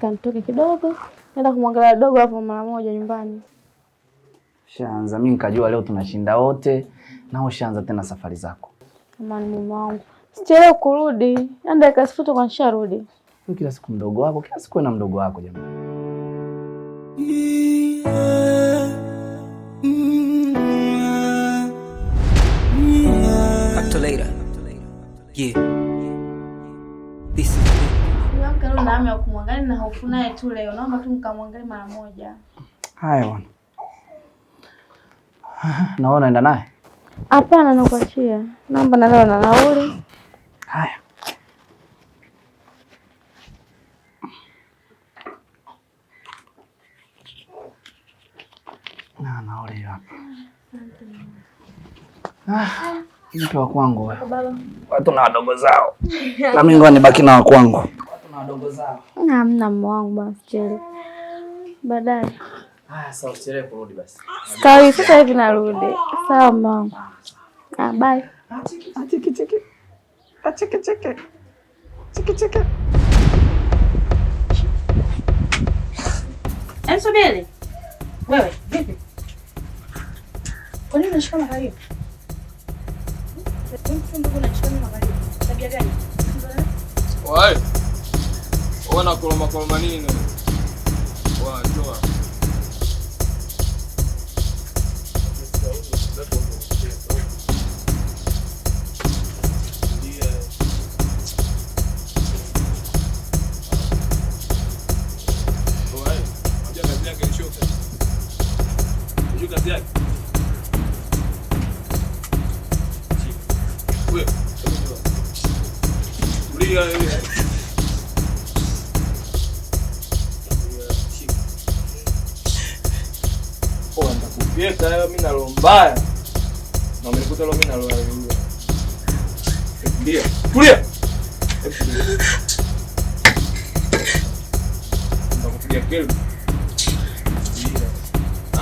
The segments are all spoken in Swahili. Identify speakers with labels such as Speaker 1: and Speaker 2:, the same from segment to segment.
Speaker 1: Nataka nitoke kidogo. Naenda kumwangalia dogo hapo mara moja nyumbani.
Speaker 2: Shaanza, mimi nikajua leo tunashinda wote na ushaanza tena safari zako.
Speaker 1: Amani mume wangu. Sichelewe kurudi. Yaani dakika sifuto kwa nisharudi.
Speaker 2: Wewe kila siku mdogo wako, kila siku na mdogo wako jamani.
Speaker 3: Up to later. Yeah. This is it.
Speaker 1: Niamka leo na hamu ya kumwangalia na hofu naye tu leo. Naomba tu nikamwangalie mara moja.
Speaker 2: Haya bwana. Na wewe unaenda naye?
Speaker 1: Hapana, nakuachia. Naomba na leo na nauli.
Speaker 2: Haya. Na nauli hapa. Ah, mpe wa kwangu wewe. Watu na wadogo zao. Na mimi ngoja nibaki na wa kwangu. Watu na wadogo zao.
Speaker 1: Hamna mume wangu bwana, usichelewe. Baadaye.
Speaker 2: Haya, sasa usichelewe kurudi basi.
Speaker 1: Sawa, sasa hivi narudi. Sawa mume wangu. Ah, bye.
Speaker 2: Achiki chiki. Achiki chiki. Chiki chiki.
Speaker 4: Subiri. Wewe, vipi? Kwa nini unashika makalio? Ndugu, unashika makalio. Tabia gani?
Speaker 5: Wai. Ona koloma koloma nini? Wa, toa. Wai, unajua kazi yake ni shoka. Unajua kazi yake? Wewe, tulia wewe. Poa, nitakufyeka leo mimi na roho mbaya. Na umenikuta leo mimi na roho ya yule. Tulia. Tulia. Nitakupiga kelele. Tulia.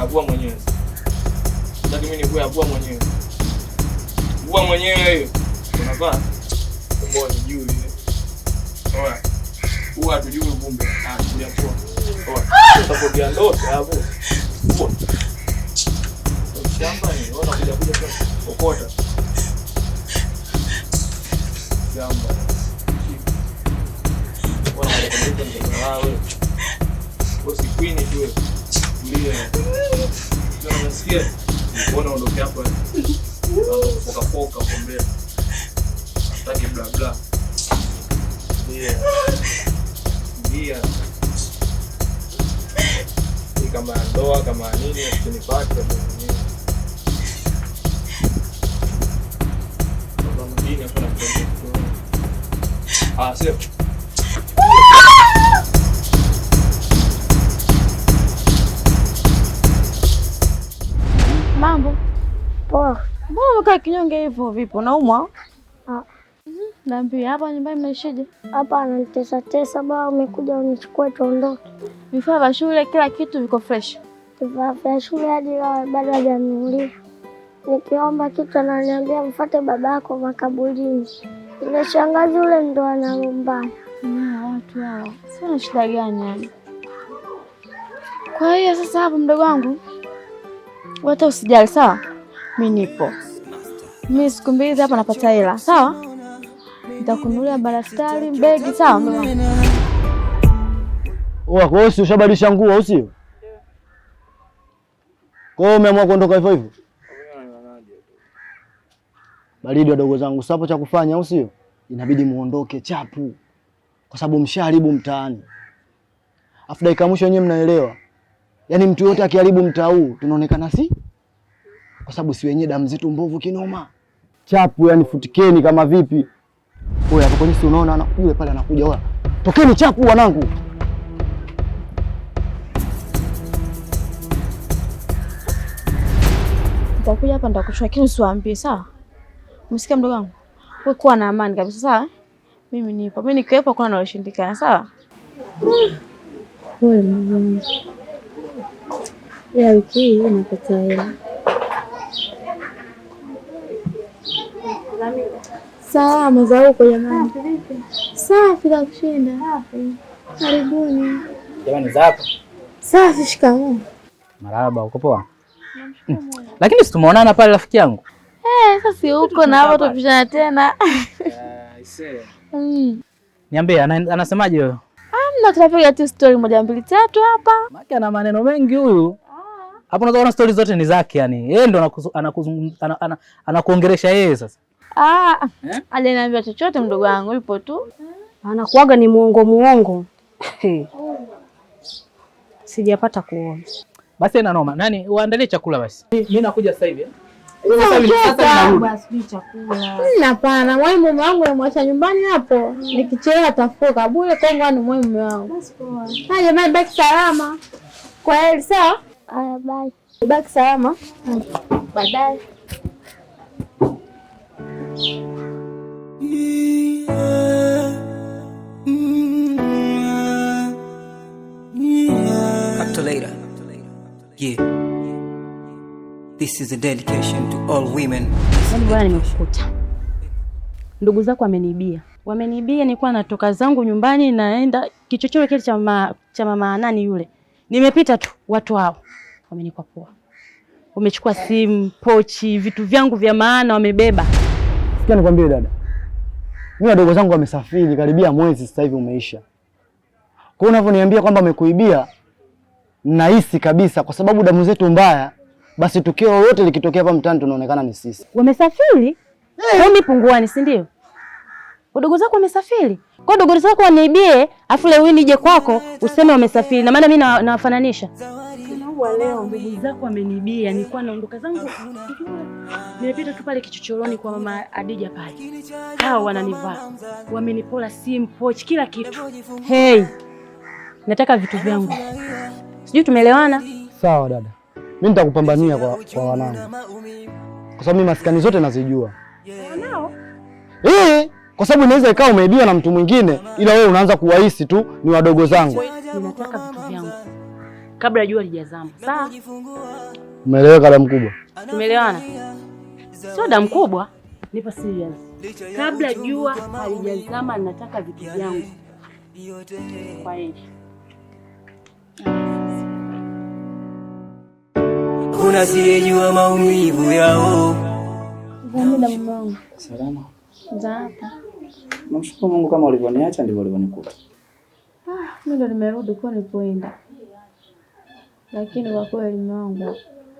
Speaker 5: Avua mwenyewe. Nataka mimi nikuwe avua mwenyewe. Vua mwenyewe hiyo. Unavaa? Mbona ni juu ile. Oya. Huwa hatujui kumbe. Ah, tulia poa. Oya. Utapotea ndoto hapo. Vua. Shamba ni ona kuja kuja okota. Shamba. Ona kuja kuja kwa wewe. Wewe si queen tu wewe. Tulia. Ndio unasikia? Mbona ondoke hapo? Foka foka huko mbele. Hataki bla bla. Yeah. Yeah. Ni kama ndoa kama nini usinipate mwenyewe. Baba mwingine hakuna mtoto. Ah, sio.
Speaker 1: Mambo.
Speaker 6: Poa.
Speaker 1: Mbona umekaa kinyonge hivyo vipi? Unaumwa?
Speaker 6: Ah.
Speaker 1: Niambie, hapa nyumbani mnaishije?
Speaker 6: Hapa ananitesa tesa baba, umekuja unichukue tuondoke.
Speaker 1: Vifaa vya shule kila kitu viko fresh.
Speaker 6: Vifaa vya shule hadi leo bado hajanunulia. Nikiomba kitu ananiambia mfuate babako makaburini. Yule shangazi yule ndo ana roho mbaya.
Speaker 1: Na watu hao. Sio na shida gani yani? Kwa hiyo sasa hapo mdogo wangu, hata usijali sawa? Mimi nipo. Mimi siku mbili hapa napata hela, sawa? Nitakununulia baraftari, begi, sawa mdogo wangu?
Speaker 7: Oa, kwa hiyo si ushabadilisha nguo au sio? Kwa hiyo umeamua kuondoka hivyo hivyo? Baridi wadogo zangu, sasa hapo cha kufanya au sio? Inabidi muondoke chapu. Kwa sababu mshaharibu mtaani. Afu dakika mwisho wenyewe mnaelewa. Yaani mtu yote akiharibu mtaa huu tunaonekana si? Kwa sababu si wenyewe damu zetu mbovu kinoma. Chapu yani futikeni kama vipi. Oya, hapo kwenye si unaona yule pale anakuja oya. Tokeni chapu wanangu.
Speaker 1: Nitakuja hapa nitakuchukua, lakini usiwaambie, sawa? Umesikia mdogo wangu? Wewe kuwa na amani kabisa, sawa? Mimi nipo. Mimi nikiwepo hakuna linaloshindikana, sawa?
Speaker 8: Pole mwanangu. Ila wiki hii napata hela. Salama za huko jamani? Safi za kushinda. Karibuni.
Speaker 2: Jamani za hapo.
Speaker 1: Safi, shikamoo.
Speaker 2: Marahaba, uko poa? Lakini si tumeonana pale rafiki yangu?
Speaker 1: Sasa huko na hapo tupishana tena.
Speaker 2: Niambie, anasemaje huyo?
Speaker 1: Hamna, tunapiga tu story 1 2 3 hapa.
Speaker 2: Maki ana maneno mengi huyu. Hapo unaweza kuona story zote ni zake yani. Yeye ndo anakuongelesha yeye sasa.
Speaker 1: Hajaniambia chochote mdogo wangu, yupo tu.
Speaker 4: Anakuaga ni muongo muongo. Sijapata kuona.
Speaker 2: Basi ina noma. Nani uandalie chakula basi. Mimi nakuja sasa hivi. Sasa
Speaker 1: basi chakula. Hapana, mwai mume wangu namwacha nyumbani hapo. Nikichelewa atafoka bure kwangu ni mwai mume wangu. Basi poa. Haya jamani, baki salama. Kwa heri, sawa?
Speaker 6: Haya, bye.
Speaker 1: Baki salama. Baadaye.
Speaker 3: Up to later. Yeah. This is a dedication to all women.
Speaker 4: Bwana, nimekukuta. Ndugu zako wameniibia. Wameniibia, nilikuwa natoka zangu nyumbani naenda kichochoro kile cha mama nani yule. Nimepita tu watu hao wamenikwapua. Wamechukua simu, pochi, vitu vyangu vya maana wamebeba.
Speaker 7: Sikia nikwambie dada. Mimi wadogo zangu wamesafiri karibia mwezi sasa hivi umeisha. Kwa hiyo unavyoniambia kwamba wamekuibia, nahisi kabisa kwa sababu damu zetu mbaya, basi tukio lolote likitokea hapa mtaani tunaonekana ni sisi.
Speaker 4: Wamesafiri? Mimi punguani, si ndio? Wadogo zako wamesafiri. Kwa dogo zako waniibie, afu leo nije kwako useme wamesafiri. Na maana mimi nawafananisha. Wa leo ndugu zako wameniibia, nilikuwa naondoka zangu. Nimepita tu pale kichochoroni kwa mama Adija pale. Hao wananivaa. Wamenipola simu, pochi, kila kitu. Hey. Nataka vitu vyangu. Sijui tumeelewana?
Speaker 7: Sawa dada. Mimi nitakupambania kwa wanangu. Kwa sababu mimi maskani zote nazijua.
Speaker 4: Wanao?
Speaker 7: Kwa sababu inaweza ikawa umeibiwa na mtu mwingine ila wewe unaanza kuwahisi tu ni wadogo zangu.
Speaker 4: Ninataka vitu vyangu kabla jua lijazama. Sawa?
Speaker 7: Umeeleweka damu kubwa?
Speaker 4: Tumeelewana? Sio damu kubwa, nipo serious. Kabla jua halijazama nataka vitu vyangu. Kwa hiyo
Speaker 3: Kuna siyejua maumivu yao.
Speaker 1: Mume wangu.
Speaker 2: Salama.
Speaker 1: Za hapa.
Speaker 2: Namshukuru Mungu kama ulivyoniacha ndivyo ulivyonikuta.
Speaker 1: Mimi ndo nimerudi kwa nilipoenda. Lakini kwa kweli mume wangu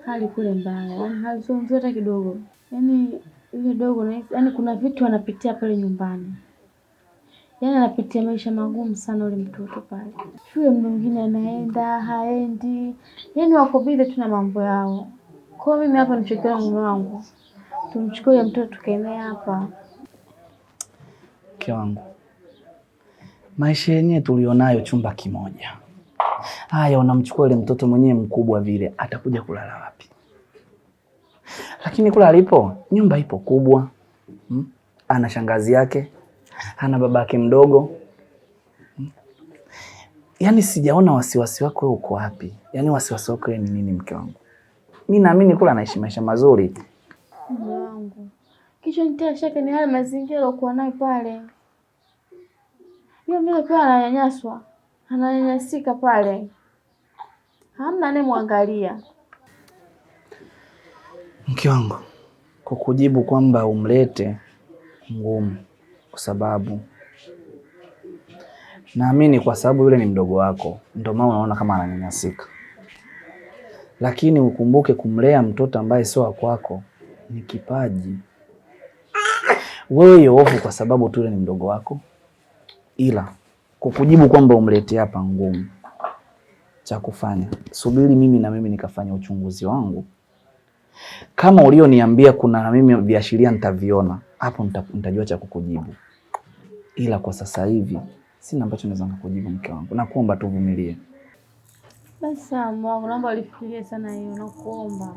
Speaker 1: hali kule mbaya. Yaani hali sio nzuri hata kidogo. Yaani yule dogo na yaani kuna vitu anapitia pale nyumbani. Yaani anapitia maisha magumu sana yule mtoto pale. Shule mwingine anaenda, haendi. Yaani wako busy tu na mambo yao. Kwa mimi hapa nimchukue mume wangu. Tumchukue mtoto tukae hapa.
Speaker 2: Mke wangu, maisha yenyewe tulionayo chumba kimoja. Haya, unamchukua yule mtoto mwenyewe mkubwa vile, atakuja kulala wapi? Lakini kula alipo, nyumba ipo kubwa. Ana shangazi yake, ana babake mdogo. Yaani sijaona wasiwasi wako wewe uko wapi? Yaani wasiwasi wako wewe ni nini mke wangu? Mimi naamini kula anaishi maisha mazuri.
Speaker 1: Mume wangu, kichwa nitia shaka ni haya mazingira aliyokuwa nayo pale. Yule mtoto pia ananyanyaswa, ananyanyasika pale. Hamna anayemwangalia.
Speaker 2: Mke wangu, kukujibu kwamba umlete ngumu, kwa sababu naamini kwa sababu yule ni mdogo wako, ndio maana unaona kama ananyanyasika. Lakini ukumbuke kumlea mtoto ambaye sio wa kwako ni kipaji. Wewe hofu kwa sababu tu yule ni mdogo wako, ila kukujibu kwamba umlete hapa ngumu. Cha kufanya, subiri mimi na mimi nikafanya uchunguzi wangu. Kama ulioniambia kuna mimi viashiria nitaviona, hapo nitajua cha kukujibu. Ila kwa sasa hivi sina ambacho naweza kukujibu mke wangu. Nakuomba tu vumilie.
Speaker 1: Basi sawa mwanangu, naomba ulifikirie sana hiyo, nakuomba.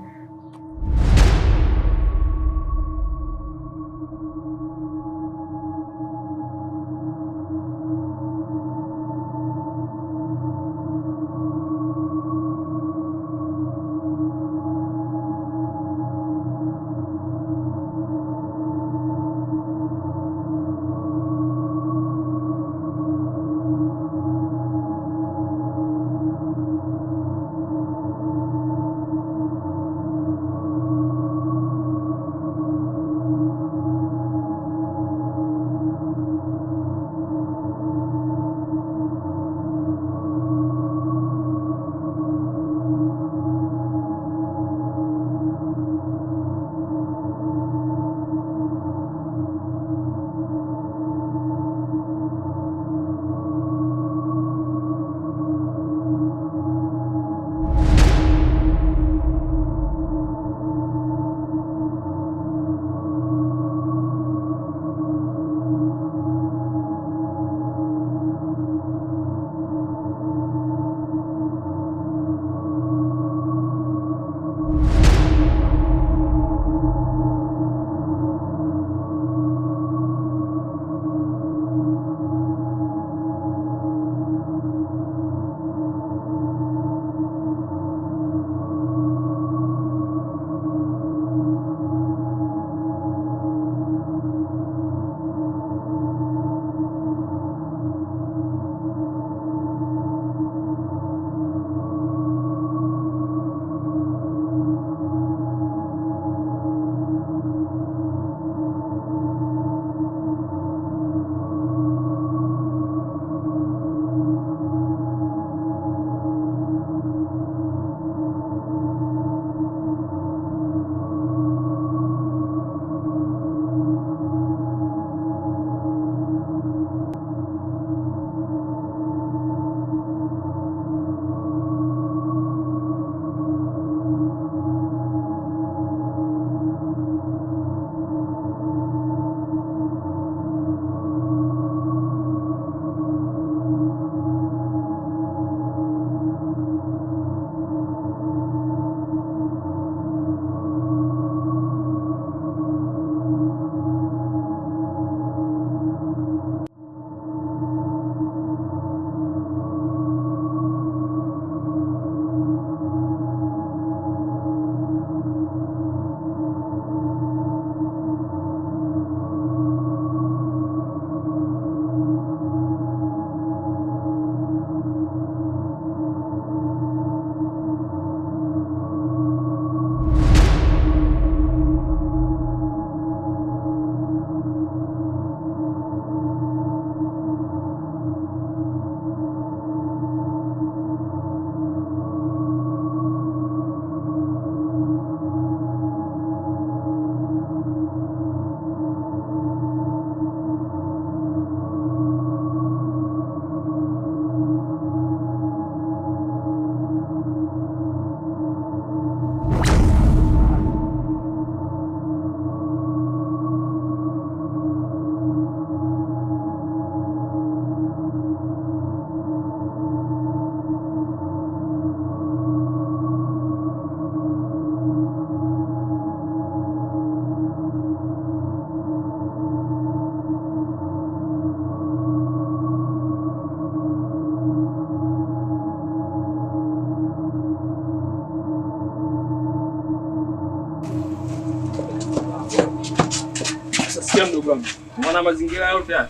Speaker 5: Sikia mdogo wangu. Unaona mazingira yote haya?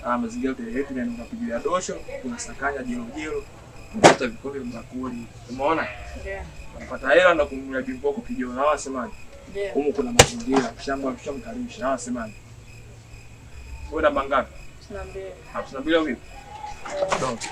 Speaker 5: Ah, mazingira yote yetu na unapigilia dosho, unasakanya jelo jelo, unapata vikombe vya bakuli. Umeona?
Speaker 9: Ndio.
Speaker 5: Unapata hela na kumnunulia bimboko kijana. Hawa wasemaje?
Speaker 9: Ndio.
Speaker 5: Humu kuna mazingira, shamba tushamkalisha. Hawa wasemaje? Wewe namba ngapi?
Speaker 9: 52.
Speaker 5: 52 au vipi? Don't.